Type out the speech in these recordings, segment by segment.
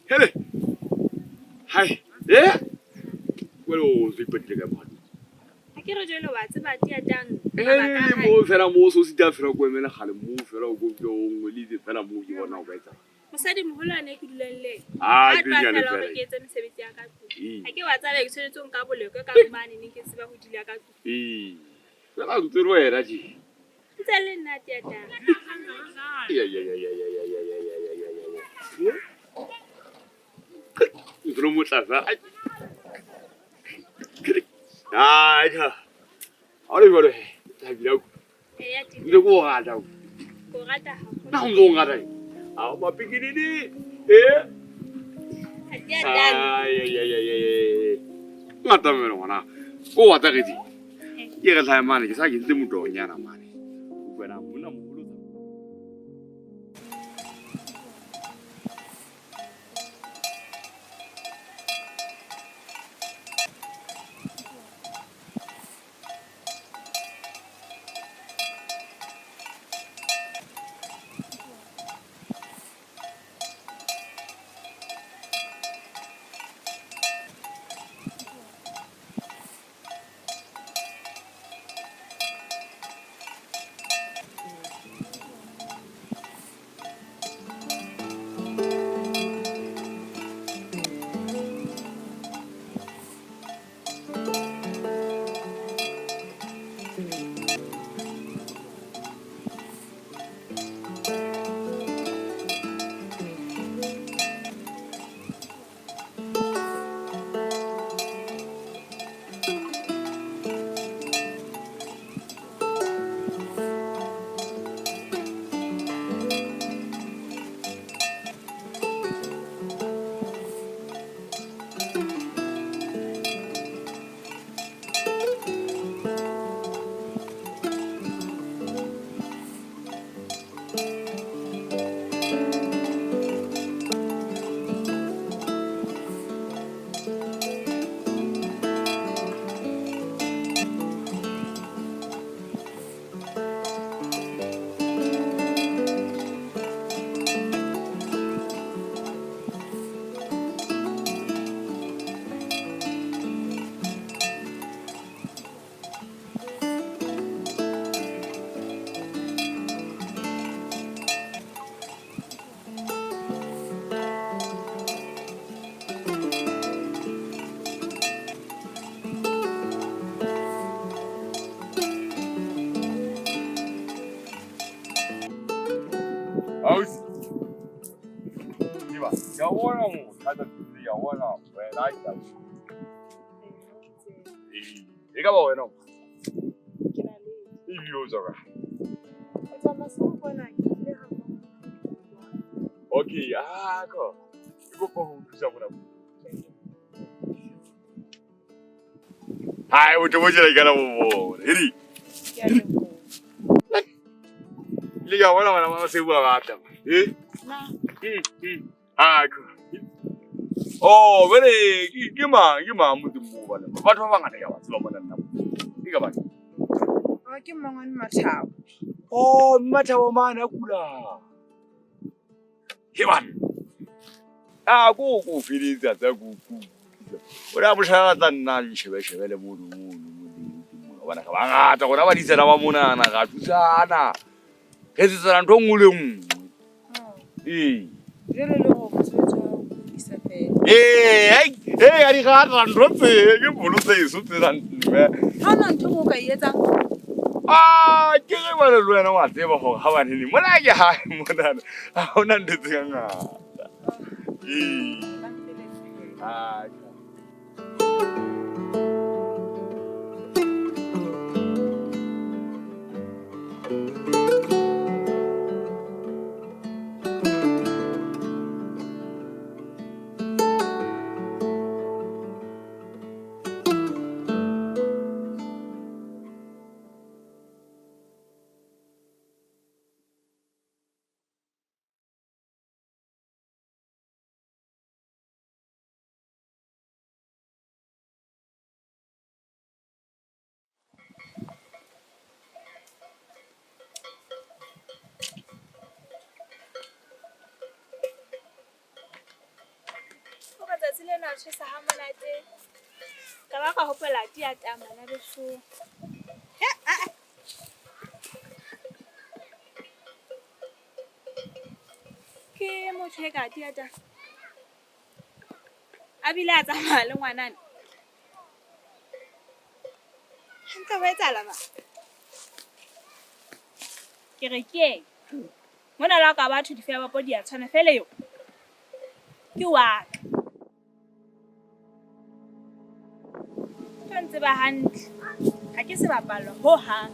Hele. Hai. Eh? Wena o se ipatile ka mona. Ha ke re jwale wa tseba tiatang. Eh, mo fela mo so sita fela ko emela gale mo fela o go o nngwe le itse fela mo ke bona o ka etsa. Mosadi moholo ane ke dulang le. Ah, A ke tloha nyane fela hore fela. ke etse mesebetsi ya ka tlung. Ee. Ha ke wa tsaba ke tshwanetse ho nka bolekwe ka mane ne ke tseba ho dula ka tlung. Ee. Fela ntse le wena je. Ntse le nna tiatang. Ya ya ya ya ya ya ya ya ya ya ya ya. Ntse le motla fa. Ai. Ai ka. Ha le jwalo he. Thabile ko. Eya Ntse ko rata. Ko rata haholo. Na o ntse o rata. A o mapikididi. Eh. Ha tiatang. Ai ai ai ai ai. Ngata mmele ngwana. Ko wa tsa redi. Ke re tlhae mane ke sa ke ntse motonyana mane. Wena monna moholo. Ausi. Ke ba, ke a bona mo thata ke a bona wena ke a. Ee, e ka ba wena. Ke na le. Ebile o tswa kae? O tswa Maseru kwana, ke tlile ha mmoho. Okay, ah ko. Ke kopa ho thusa mona. Hai, o tlo botjela ke la bo bona. Eri. Ke a leboha. Le ka bona bana ba Maseru ba batla. Eh? Na Ah ko. Oh, bene ke mang ke mang motseng moo bana. Batho ba bangata ke a ba tseba mona nna. Ke ka bana. Ah, ke mmangwane Mathabo. Oh, Mmathabo mane a kula. He bana. Ah, ko ko feletsa tsa ko ko. O ne a bohlala tla nna le shebe shebe le mono mono mono. Bana ka bangata rona ba disana ba monana ra thusana. Re etsetsana ntho e nngwe le nngwe. Ee. Jwale le hore mosebetsi wa hao o isa fela. Ee, ai, ee, a di rata ntho tse, ke bolo tseso tsena mme. Ha hona ntho e o ka e etsang? Ah, ke re bana le wena wa tseba hore ha banene mona ke hae monana. Ha hona ntho tse ngata. Ee. Ah. tjhesa ha monate. Ka ba ka hopola di a tamana beso. He, a a. Ke motho e ka di a tama. A bile a tsamaya le ngwanana. Hantle ho etsahala mang? Ke re ke eng? Mona le ha ka batho difeabapo di a tshwana fela eo ke wa ka. Tlo ntseba hantle. Ha ke sebapalwa ho hang.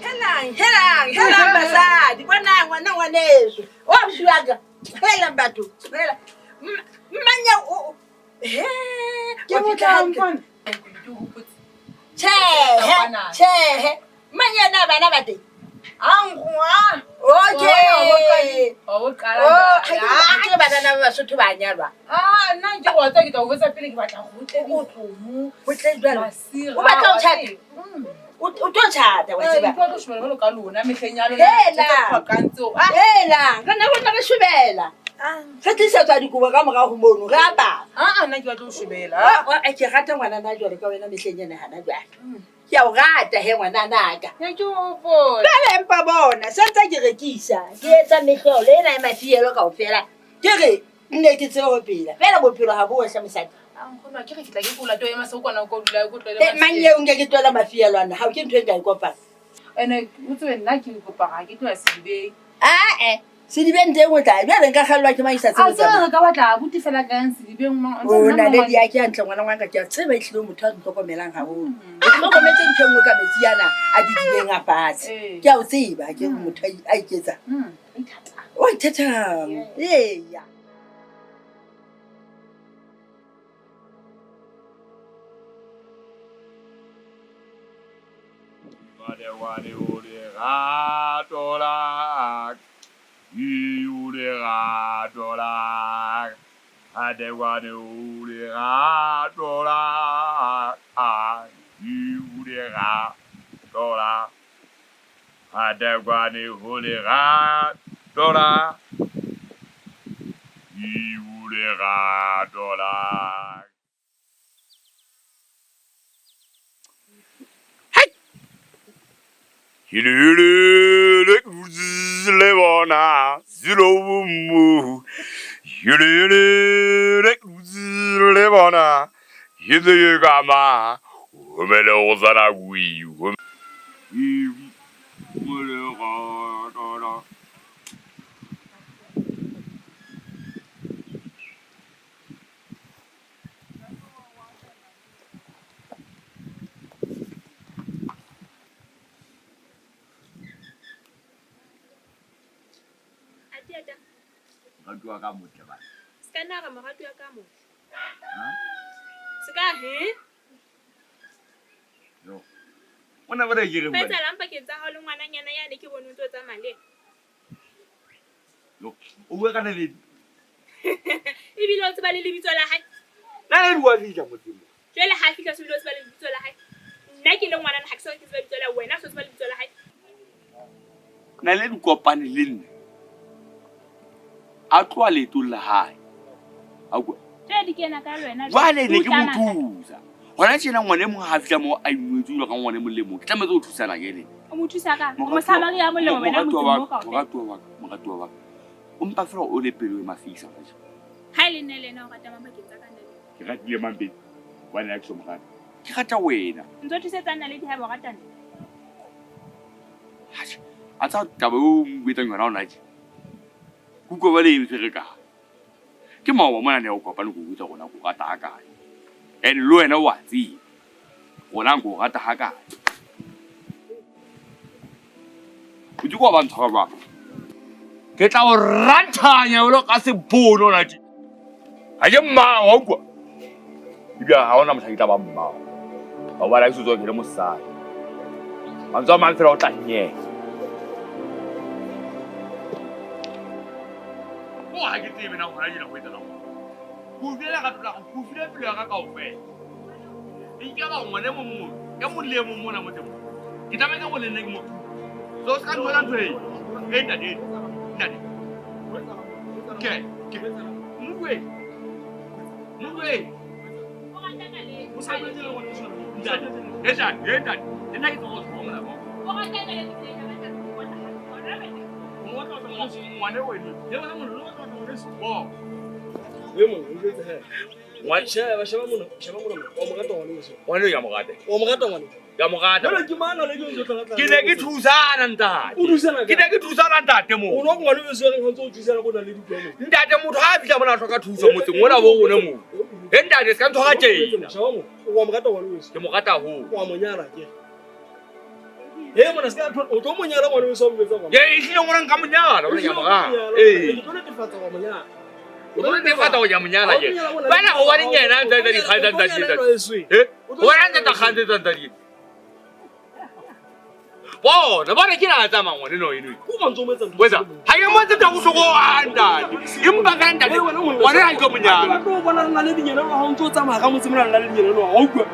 Helang, helang, helang basadi. Bonang ngwana ngwaneso. O ausi wa ka. Helang batho. Hela. Mmanya o he. Ke Wa fihla motla hantle. nkgono. Ke hopotse. Tjhehe, tjhehe. Mmanya na bana ba teng. Ankgoa. Okay. O qala. Oh, ha ke banana ba Basotho ba nyalwa. Ah, nna ke go tsa ke tla go botsa pele ke batla go tle dikgomo. Ho tle jwalo. Masira. O batla ho tjhata? O tlo tjhata wa Ee, tseba. ke batla ho shobela jwalo ka lona mehleng ya lona. Hela. Tse qhwakang tseo. Ah, Hela, re ne rona re shobela. Re tlisetswa dikobo ka morao ho mono, re apara. ah, nna ke batla ho shobela. Ah, ah, ke rata ngwanana jwalo ka wena mehleng ena hana jwale. Ke a o rata he ngwananaka. Ya ke hopola. Jwale empa bona, se ntse ke rekisa, ke etsa mehlolo ena ya mafielo kaofela. Ke re nne ke tsebe ho phela. Feela bophelo ha bo ohle mosadi. Ah, nkgono, ha ke re ke tla ke ko late o ema seo kwana o ko dula o ko tlohele Eh, Mang mafielo. eo nke ke tlohela mafielo ana, ha o ke ntho e nka e kopana. Ene o tsebe nna ke kopa ga ke tlo ya sedibeng. Ah, eh, sedibeng teng o tla. Jwale nka kgallwa ke mang ke sa A tsebe tsebe tsamaya. re ka batla abuti fela ka yang sedibeng mang. O naledi ya ke hantle ngwana ngwanka ke a tseba ehlile o motho a ntlhokomelang haholo. O hlokometse ntho e nngwe ka metsi ana a didibeng a fatshe. Ee. Ke a o tseba ke motho a iketsang. O ithatang. Eya. Ngwane o lerato la ka, o lerato la ka. Ngwane o lerato la ka, o lerato la ka. Ngwane o lerato la ka, o lerato la ka. Le bona zilo le bona kama homele go sana kui Ati ata. Moratuwa ka motle bana. Se ka nna ra moratuwa ka motle. Ha? Se ka he? Yo. Mona ba re ke reng Ho bana? etsahalang pakeng tsa hao le ngwananyana yane ke bone o ntso tsamaya le yena? Yo, o bua ka naledi. Ebile o tseba le lebitso la hae. Naledi wa fihla motseng mo. Jwale ha fihla so bile o tseba le lebitso la hae. Nna ke le ngwanana ha ke so ke tseba lebitso la hae, wena o so tseba lebitso la hae. Naledi kopane le nna. A tloha leetong la hae. A utlwa? Jwale di kena ka le wena Jwale ne ke mo Utlwana. thusa. Hona tjena ngwana e mong ha fihla moo a ingwetse jwalo ka ngwana e mong le mong. Ke tlamehetse ho thusana ke le. O mo thusa ka? O Mosamaria ya molemo wena Moratuwa motseng wa mo ka, kaofela. moratuwa wa ka, moratuwa wa ka. O mpa feela o le pelo e mafisa kajeno. Ha e le nna le ena o rata mang pakeng tsa ka nna le yena? Ke ratile mang pele? Hobane ha ke so mo rate. Ke rata wena. Ntso thusetsa naledi haeba o rata nna. Atjhe, a tsa taba eo o mbuetsang yona hona tje. Ke utlwa ba le e ferekana. Ke maoba mona ne o kopane ke o botsa rona ke o rata hakae. And le wena o a tseba. Rona ke o rata hakae. O di kwa ba ntshwara jwang? Ke tla o ranthanya o lo ka sebono ona tje. Ha ke mmao wa utlwa. Ebile ha hona mohla ke tla ba mmao. Wa bona ke se ke le mosadi. Mantswe a mang fela o tla nyeha. Mo ha ke tsebe na hona jena ho etsahalang. Ke utlwile lerato la ke utlwile pelo ya ka kaofela. Nke ba ngwana e mong mong, e mong le e mong mona motseng mo. Ke tlamehile hore le nna ke mo thuse. So se ka nthola ntho e. E ntate, ntate. Ke, ke. Mokwe. Mokwe. Ntate, e ntate, e ntate. Le nna ke tswa go tshwana mo. Ngwana wena. Bo. E mong, o jwetse he. Sheba, sheba mona, sheba mona. O mo rata ngwana o. Ngwana ya mo rata. O mo rata ngwana. Ya mo rata. Jwale ke mana le dintho tsa tla. Ke ne ke thusana ntate. O thusana Ke ne ke thusana ntate mo. O no ngwana o se reng ha ntse o thusana go na le dutwa mo. Ntate motho ha a fihla mona a hloka thuso motseng ona bo rona mo. E ntate se ka ntshwara tjena. Sheba mo. O mo rata ngwana o. Ke mo rata haholo. O mo nyala ke. He mona se ka o tlo mo nyala ngwana o so mo betsa ngwana. Ke ehlile ngwana nka mo nyala, o ya mo rata. Eh. Ke tlo netefatsa wa mo nyala. O tlo netefatsa ho ya mo nyala ke. Bana ho ba nyena ntse tsa dikgang tsa ntate. Eh? Ho ba ntse tsa kgang tsa ntate. Bona, bona ke na tsamaya ngwana eno eno. Ko mantso mo etsa. Wetsa. Ha ke mo tsa go soko a ntate. Empa ka ntate. Ngwana ha ke mo nyala. Ke tlo bona nna le dinyana ha o ntse o tsamaya ka motse mona nna le dinyana ha o utlwa.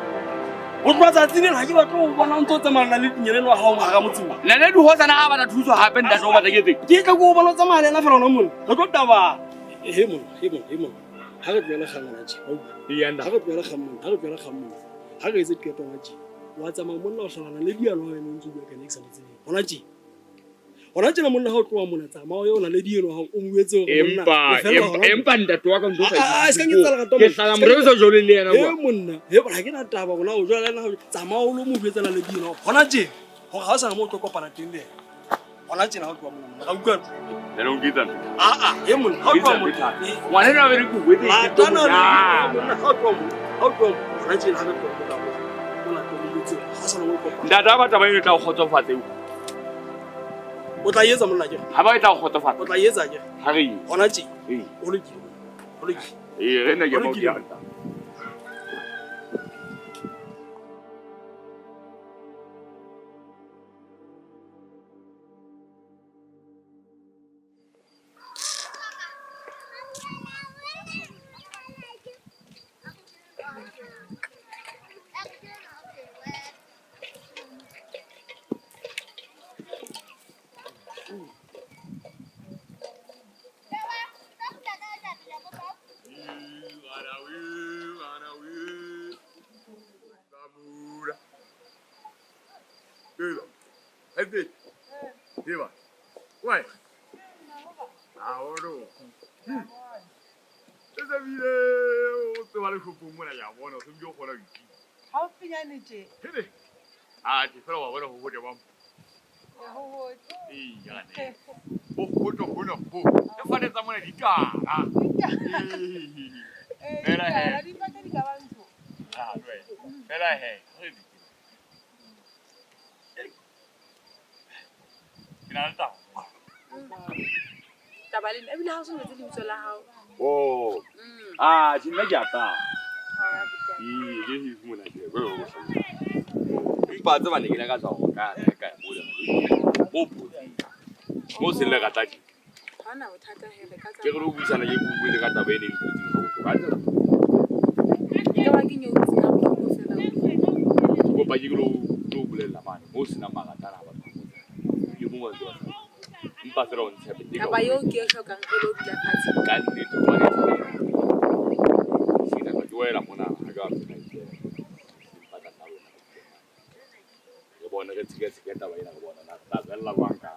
O tloha tsatsing lena ha ke batle ho bona o ntse o tsamaya nna le dinyana ha o hara motse mo. Nna le dihosana ha ba na thuso hape ntate o batla ke etseng. Ke tla go bona o tsamaya le ena fela hona mona. Re tlo taba. He mona, he mona, he mona. Ha re tlohela kgang hona tje. Ha re tlohela kgang mona, ha re tlohela kgang mona. Ha re etse qeto hona tje. Wa tsamaya monna o hlolana le dialo ha wena o ntse o bua ka ena ke sa mo tsebeng. Hona tje. Hona tjena monna ha o tloha mona tsamaya o ye o na le dielo ha o mo jwetse hore monna Empa ntate wa ka ntho sa. Ah, se ka nketsa lerato. Ke hlala morero jole le yena kwa. He monna, he ha ke na taba rona o jwala le ena tsamaya o lo mo jwetsa na le dielo. Hona tje hore ha o sa mo o tlo kopana teng le yena. Hona tjena ha o tloha mona monna ga utlwa. Jalo o nketsa ntho. Ah ah, he monna ha o tloha mona. Ngwana enwa be re ke wetse ke tlo monna ha o tloha mona, ha o tloha mona. Hona tjena ha re tloha mona mona tlo mo jwetse ha o sa mo kopana. Ntate ha ba taba eno e tla o kgotsofatsa eo. O tla etsa monna ke. Ha ba e tla o kgotsofatsa. O tla etsa ke. Ha re ye. Hona tje. Ee. O lokile. O lokile. Ee, re nna ke mo ke anta. Oh. Ah, ke nna ke apara. Ee, ke he mona ke. Empa tseba ne ke lakatsa hore ka reka mole. Mo mo se le rata di. Hona bothata he re ka Ke re lo buisana ke bue le ka taba ene e ntse ha bohlokwa. Ke ba ke nyotse ha bohloko fela. Ke kopa ke lo bolella mane mo sena marata na batho. Ke mongwe wa tseba. Empa fela o ntshepe. Taba eo ke e hlokang e lo dula fatshe. Ka nnete ngwane sena ke wela mona ha ka tsena ikela. Empa ka nna wena. Re bona re tshika tshika taba ena re bona na tla tswella jwang ka.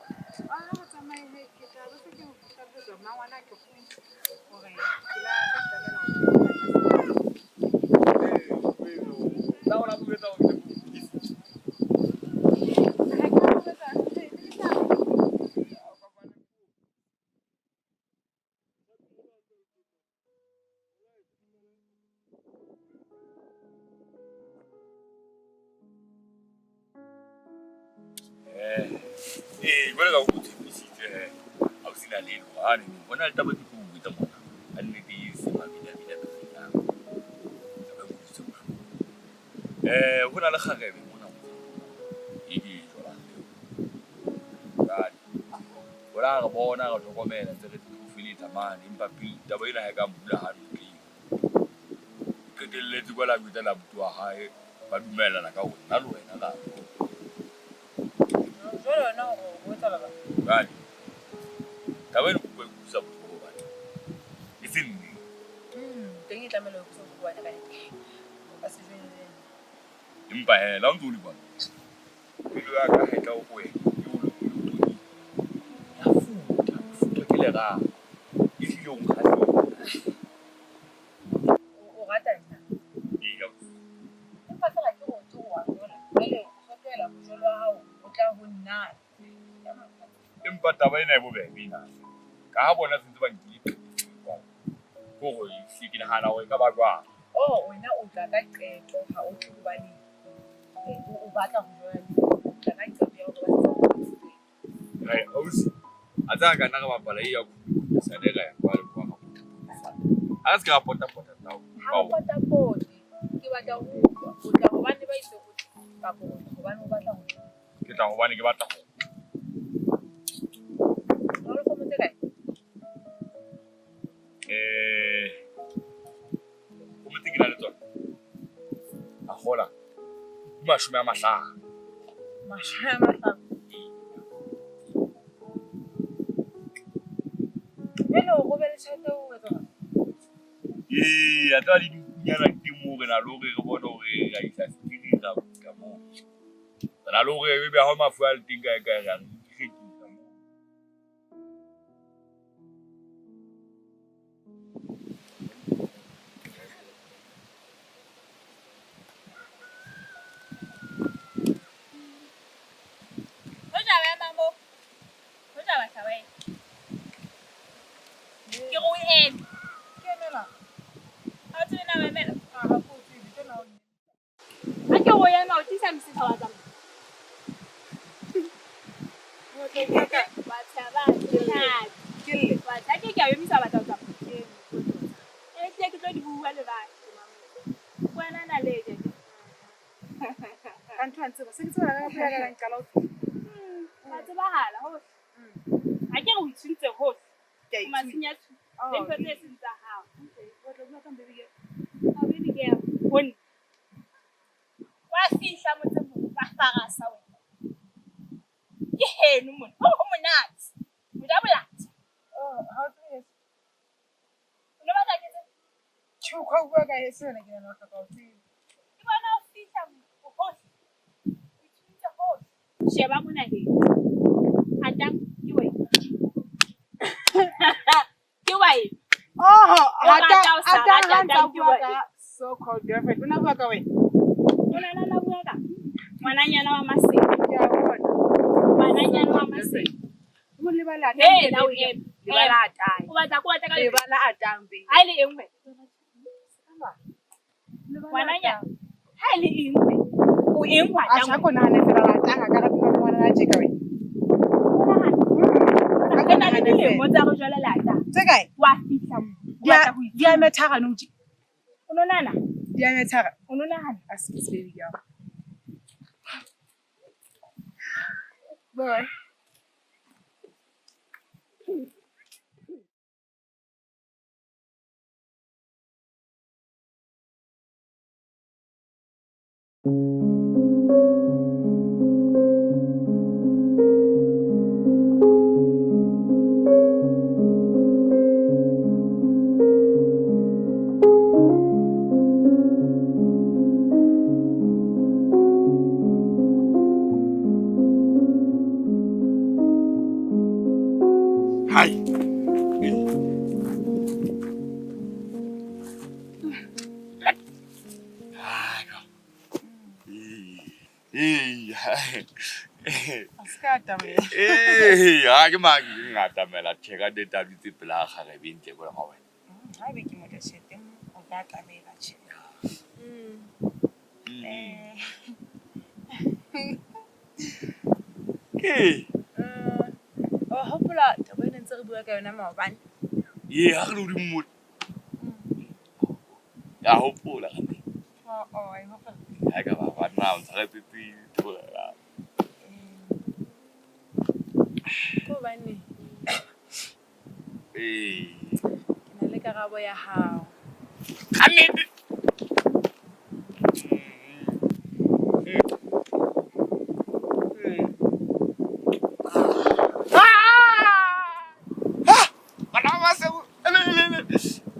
Ah, re tsamaye ke tla be se ke o hlalosetsa mmangwana ke kgutla hore ke la ka tlamela ho. La ona bo etsa hore Tjhe, ha o sena le hobane ho na le taba e ke tlo o botsa mona. Ka nnete e se mabidabida phelang. Taba e utlwisang bohloko. Ho na le kgarebe mona motseng e ke e jolang le yona. Jwale rona re bona re hlokomela ntse re feletsa mane empa pele taba ena ha e ka mpula hantle. Qetelletse kwa la jwetsa le abuti wa hae ba dumellana ka hore nna le wena ra Jwale wena o o etsa lebaka. Jwale taba ena ke utlwa e utlwisa bohloko hobane e se nnete. Teng e tlamehile ho utlwisa bohloko hobane ka nnete o ka se jwetse le nna. Empa hee le ha o ntso o le jwalo, pelo ya ka ha e tla ho wena e o lokile ya futha, e futhwa ke lerato. Ehlile o nkgahlile. O rata nna? Eya. Empa feela ke hore ke wa jola. Jwale o so tlohela mojolo wa hao o tla ho nna. Empa taba ena e bobebe ena. Ka ha bona sentse ba nkile qeto jwalo. Ke hore ehlile ke nahana hore e ka ba jwang. Oh, wena o tla ka qeto ha o tle hobane o batla ho jola le nna. O tla ka qeto ya hore ba setse ba o qeto. Hai, ausi, a tsaya ka nna re bapala e ya khukhunisane ra ya kwa le kwa ra pota-potisa. Ha re se ke ra pota-pota tao. Ha re pota-pote. Ke batla ho utlwa. O tla hobane ba itse o tle kapa o tla hobane o batla ho tla? Ke tla hobane ke batla ho tla. O na le kgomo tse kae? Kgomo tse ke na le tsona. A kgola. Di 50. 50? Jwale hore o be le tjhelete o etsa jwang? Ee, a tseba le dinkunyana di teng moo re na le hore re bone hore ra isa sekiri ra kgutla moo. Re na le hore ebe ha mafu a le teng kae kae ra re rekisa moo. Hoja wa ema moo. Hoja wa tla wa ema. Ke re o eme. Ke emela. Ha o tsebe na o emela? Ha ha ke o tsebe, tsena o Ha ke o ema o tiisa mosifa wa tsamaya. Wa tshaba, Ke lle. Wa tla ke ke a emisa batla ho tsamaya. E tle ke tlo di bua le batho. Wena na le je. Ka ntho a ntseba, se ke tseba ka pela ka nqala ho tseba. Wa tsebahala hohle. Ha ke re o itshwentse hohle. Ke a O masinya tshu. Oh, Le ntho tse seng tsa hao. O tla bua ka baby girl. Oh, baby girl. Hone. Wa fihla motseng mo, wa farasa wena. Ke heno mona. Ho ho monate. O ja bolatsa. Oh, ha o tsebe heso. O no batla ke tsebe? Tjhe, o kwa bua ka heso wena ke nahana o hloka ho tseba. Ke bona o fihla mo, hohle. O itshwentse hohle. Sheba mona he. Atang ke wena. Ke wena. Oh, O rata o sa atang rate, ha ntsa atang ke bua wena. ka so called girlfriend. O na bua ka wena? O na na bua ka ngwananyana wa Masela. Ke a bona. Ngwananyana wa Masela. O lebala atang. Hey, na o eme. Lebala atang. O batla ko batla ka le. Lebala atang baby. Ha ile engwe. Ngwananyana. Ha ile engwe. O eng wa A tang? tjha ko nahane fela la atang a ka rata ngwana a tje ka wena. Re na le dilemo tsa re jwale le atang. Tse kae? Wa fihla mo. O batla ho Di a methara nou tje. O no nahana? Di a methara. O no nahana? A se baby girl. Bye. Hai. A se ka atamela. Ee, ha ke mang ke ngatamela tjhe ka nnete a dutse pela kgarebe e ntle jwalo ka wena. Haebe ke motla tjhelete o ka atamela tjhe. Ke. Wa hopola taba ena ntse re bua ka yona maobane? Ee, ha re le hodimo mona. Ya hopola gape. Oh, e hopola. Ha ka ba banna o ntshwaretse tse. Ke hobane Ee. ke na le karabo ya hao. Ka nnete. Bana ba se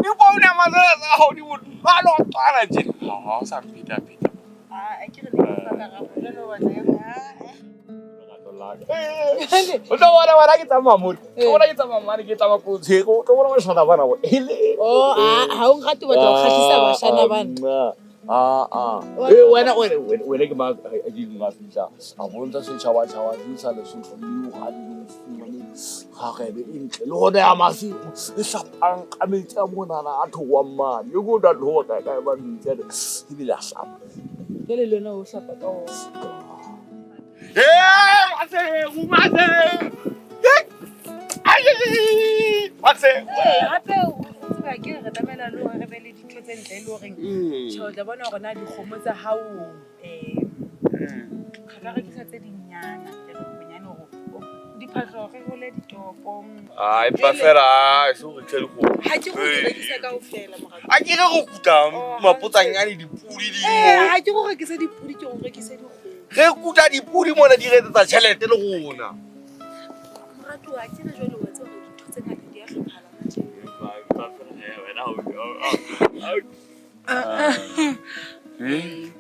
di bona matsala tsa hao di bonolo ho tswana tjena. Ha o sa pheta pheta. Ah, ke re ne ke fa karabo jwale o batla e nngwe. Lerato la ka. O tlo bona wena ke tsamaya mona. O bona ke tsamaya mane ke tsamaya ko tshwere. O tlo bona bashana bana bo. Hele. Oh, ha o nrate o batla ho kgahlisa bashana bana. Ah ah. Eh wena wena wena ke mang a di nga fihla. A bontsha setjhaba tjhaba se sa Lesotho leo ha di no fumane kgarebe e ntle le hona ya masiu e hlapang ka metsi a monana a theohang mane. Le ko tla theoha kae kae ba metsi ane ebile a hlapa. Jwale le wena o hlapa ka ona. Eh, Masego, Masego. Ai, Masego. Ee, hape o tseba ke re tlamehela le hore re be le dintho tse ntle e le horeng tjhe, o tla bona hore na dikgomo tsa hao re ka rekisa tse dinyana ke re bonyane hore diphahlo re hole ditopong. Ah, empa fela ah, se o rekisa dikgomo. Ha ke go di rekisa kaofela moratuwa. A ke re go kuta Oh, mapotsanyane dipudi di Eh, mo. ha ke go rekise dipudi ke go rekise dikgomo. Re kuta dipudi mona di re etsetsa tjhelete le rona. Moratuwa ke re jwale wa tseba hore dintho tse ngata di a hlokahala kajeno. Empa fela eh, wena ha o- Eh?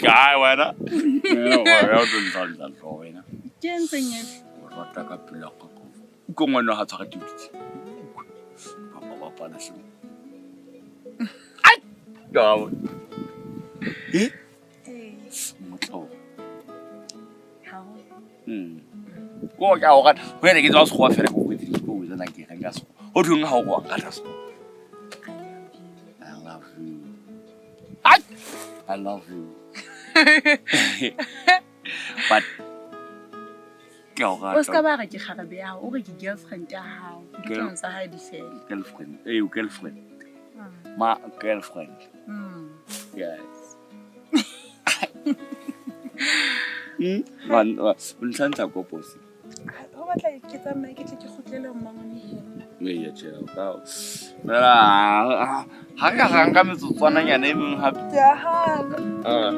Kae wena? Wena wena o tlo ntsha hlooho wena. Ke entseng efe? O rata ka pela ka ka. Utlwa ngwana ha tshwara tebitse. Papa bapala hle. Ai! Ka. Eh? Motlo. Haholo. Ko ka o rata. Ho ena ke tswa sekgowa fela ke o kwetse ke o tsena ke reng ka sekgowa. Ho thweng ha o wa rata sekgowa. I love you. Ai! I love you. But ke a o O ska rata. ba re ke kgarebe ya hao, o re ke girlfriend ya hao. Ditsong tsa hae di fele. Girlfriend. Eh, girlfriend. Ma girlfriend. Mm. Yes. Man, o ntlhantsha koposi. Ho batla ke tsamaye ke tle ke kgutlele ho mmangwane heno. Eya, tjhe, o ka. Fela ha ka ga nka metsotswananyana e meng hape. Ke a hana. Ah.